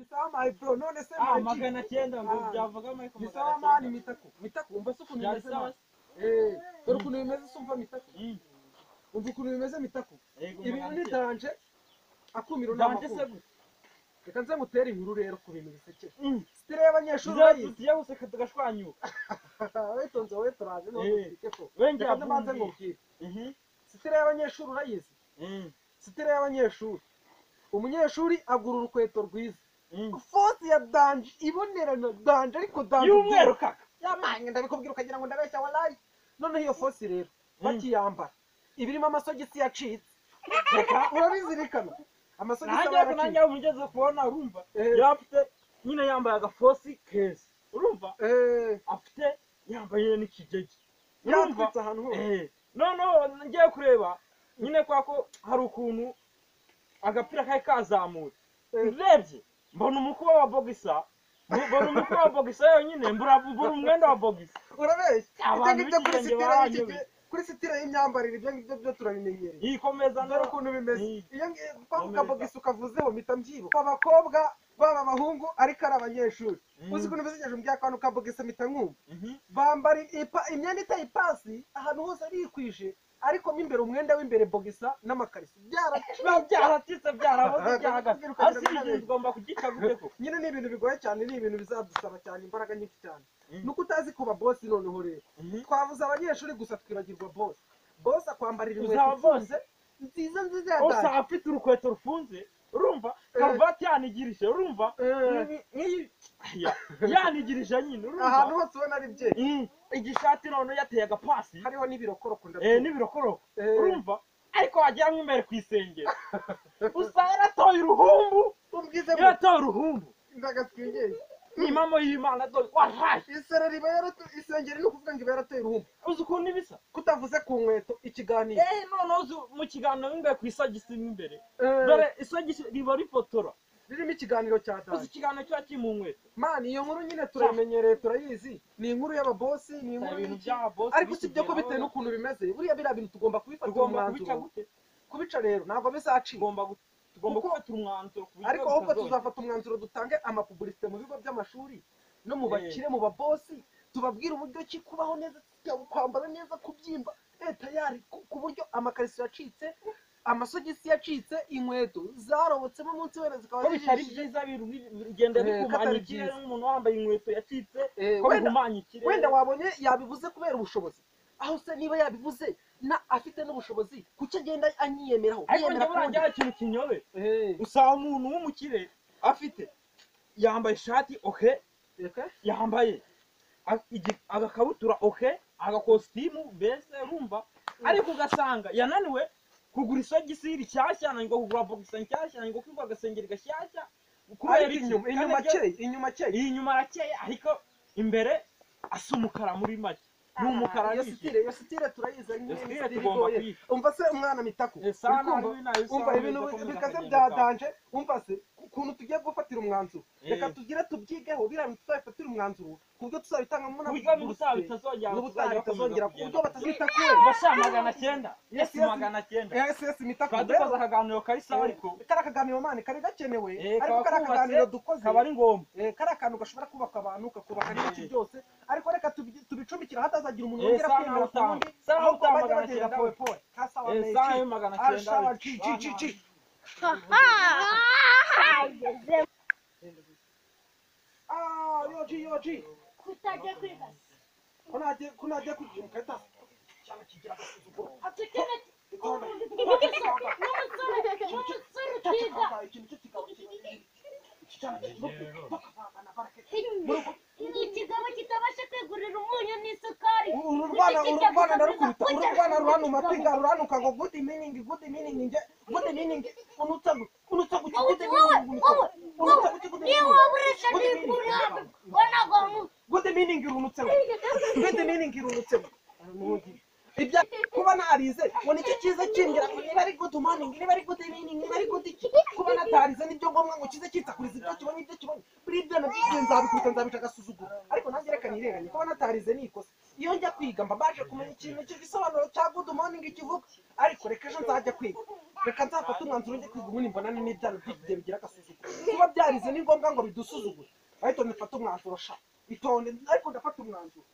Ni sawa my bro, none se my 900 ngo byavuga Michael. Ni sawa man, mitako. Mitako umva se ukuntu bimeze. Dore ukuntu bimeze sumva mitako. Umva ukuntu bimeze mitako. Ibintu ni danger. Akumiro n'amakuru. Reka nze ngutere inkuru rero ku bintu bisekeje. Style y'abanyeshuri bayizi. Tugiye guseka tugashwanyuka. Witonze wowe turaje no gutike ko. Reka mbanze ngubwire. Style y'abanyeshuri urayizi. Style y'abanyeshuri. Umunyeshuri agura urukweto rwiza. Force ya danger ibonerana danger ariko danger y'umweru kaka. Yamanye ndabikubwira ukagira ngo ndabeshya wallahi. None iyo force rero bakiyambara ibirimo amasogisi yacitse. Reka urabizirikana. Amasogisi abara nanjye umugeze kubona urumva yafite nyine yambaye agafosi keza urumva afite yambaye n'ikigege urumva ahantu hose. None ngiye kureba nyine kwa ko hari ukuntu agapira kari kazamutse urebye mbona umukuba wa bogisa mbona umukuba wa bogisa yonyine mbura umwenda wa bogisa. Urabeshya ibyo ngibyo kuri sitira kuri sitira y'imyambarire ibyo ngibyo byo turabimenyereye. Yikomeza dore ukuntu bimeze. Iyo kwa bogisa ukavuzeho mpita mbyibuka. Abakobwa baba abahungu ariko ari abanyeshuri. Uzi ukuntu bisekeje mbya akantu ka bogisa mpita nkumva. Bambara imyenda iteye ipasi ahantu hose arikwije ariko mo imbere umwenda w'imbere bogisa n'amakariso byaracitse byaraboze byahagaze. Asi tugomba kugica gute ko nyine ni ibintu bigoye cyane, ni ibintu bizadusaba cyane imbaraga nyinshi cyane. Nuko utazi kuba boss noneho rero twavuze abanyeshuri gusa twibagirwa boss. Boss akwambarira inkweto ifunze nziza nziza ya danje. Usa afite urukweto rufunze urumva karuvati yanigirije urumva yanigirije nyine urumva ahantu hose ubona ari bye. Igishati none yateye agapasi hariho n'ibirokoroko ndabyumva n'ibirokoroko urumva ariko wagira nk'imbere ku isengero usa yaratoye uruhumbu umbwize yaratoye uruhumbu ndagatwingeye impamo y'Imana dore wahaye isereri iba yaratoye isengeri ni ukuvuga ngo iba yaratoye uruhumbu. Uzi ukuntu ibisa kutavuze ku nkweto ikiganiro none uzi mu kiganiro imbere ku isogisi imbere dore isogisi riba rifotora ririmo ikiganiro cya danje. Uzi ikiganiro cya kiri mu nkweto man. Iyo nkuru nyine turayimenyereye turayizi, ni inkuru y'ababosi, ni inkuru y'ababosi ariko usibye ko bitewe n'ukuntu bimeze buriya biriya bintu tugomba kubifatira umwanzuro. Kubica rero ntabwo bizacika, tugomba gufatira umwanzuro ariko ahubwo tuzafata umwanzuro dutange amapublicité mu bigo by'amashuri no mu bakire mu babosi, tubabwire uburyo ki kubaho neza, kwambara neza, kubyimba tayari ku buryo amakariso yacitse, amasogisi yacitse, inkweto zarobotsemo munsi wera zikaba bitari byiza bigenda bihumanya ikirere nk'umuntu wambaye inkweto yacitse ko bihumanya ikirere. Wenda wabonye yabivuze kubera ubushobozi, aho se niba yabivuze na afite n'ubushobozi kuki agenda anyiyemeraho? Ariko njye burangira ikintu kinyobe usanga umuntu w'umukire afite yambaye ishati oke yambaye agakabutura oke agakositimu mbese urumva ariko ugasanga yananiwe kugura isogisi rishyashya ananirwa kugura bogisa nshyashya ananirwa kugura agasengeri gashyashya kubera inyuma akeye inyuma akeye inyuma arakeye ariko imbere asa umukara muri make ni umukara. Iyo sitire turayizi ni umva se umwana mitako umva ibintu bikaze bya danje umva se ukuntu tugiye gufatira umwanzuro. Reka tugire tubyigeho biriya bintu tuzabifatira umwanzuro ku buryo tuzabitangamo n'ubutaha bitazongera ku buryo batazita kure. Basha 900 yes 900 yes mitako dukoze akaganiro kari sawa ariko kari akaganiro mane kari gakenewe ariko kari akaganiro dukoze kaba ari ngombwa kari akantu gashobora kubaka abantu kakubaka n'ibiki byose ariko reka tubicumbikira hatazagira umuntu wongera kwemera ku wundi ahubwo bajya bagenda poe poe kasawa mechi sawa 900 ci yoji yoji kutajya kwiga kunajya kwiga mukata cyane kigira agasuzuguro atukene ikigabo kitabasha kwigurira umunyu n'isukari. Ururwana ndarukubita ururwana ruranuma kwiga ruranuka ngo good meaning good meaning nge good meaning unutsa unutsa good meaning unutsa good meaning good meaning urunutse good meaning urunutse ibya kuba narize ngo nicyo cyiza kimbwira ngo niba ari good morning niba ari good evening niba ari good iki kuba natarize nibyo ngombwa ngo kize kitsakuriza ibyo kibonye ibyo kibonye buri ibyo nabyo nzabikubita nzabica agasuzuguro ariko nanjye reka nirenganye kuba natarize ni ikosa iyo njya kwiga mba baje kumenya ikintu cy'igisobanuro cya good morning kivuga ariko reka ejo nzajya kwiga reka nzafata umwanzuro njye kwiga ubundi mbonane n'ibyana by'igihe bigira agasuzuguro kuba byarize ni ngombwa ngo bidusuzugure. Ariko nifata umwanzuro sha, itonde, ariko ndafata umwanzuro.